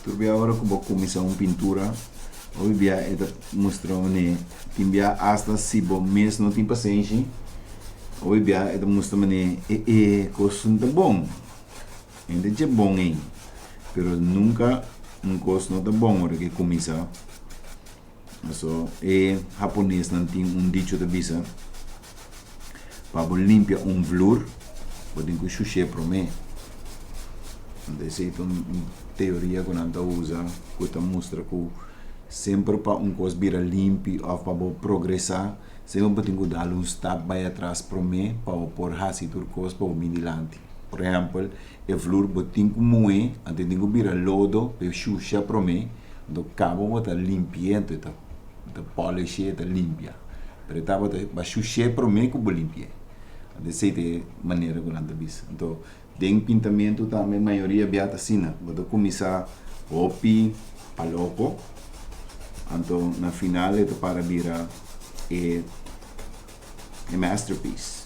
Tur bia ora ku bo kuminsá un pintura, hopi bia e ta mustra manera tin bia asta si bo mes no tin pasenshi, hopi bia e ta mustra manera e e kos no ta bon, e no ta dje bon ei, pero nunka un kos no ta bon ora ku e kuminsá. Paso e haponesnan tin un dicho ta bisa, pa bo limpia un vloer, bo tin ku shush'é promé. Anto esei ta un teoria ku nan ta usa ku ta mustra ku semper pa un kos bira limpi òf pa bo progresá, semper bo tin ku dal un stap bai atras promé pa bo por hasi tur kos pa bo bin dilanti. Por ehèmpel, e vloer bo tin ku muhé, anto e tin ku bira lodo pa e shusha promé. Anto cabo bo ta limpi'é, anto e ta ta polish'é, e ta limpia. Pero e tabata ba shush'é promé ku bo limpi'é. Anto esei ta e manera ku nan ta bisa. Anto den pintamentu tambe mayoria bia ta asina. Bo ta kuminsá hopi pa loko, anto na final e ta para bira e e masterpiece.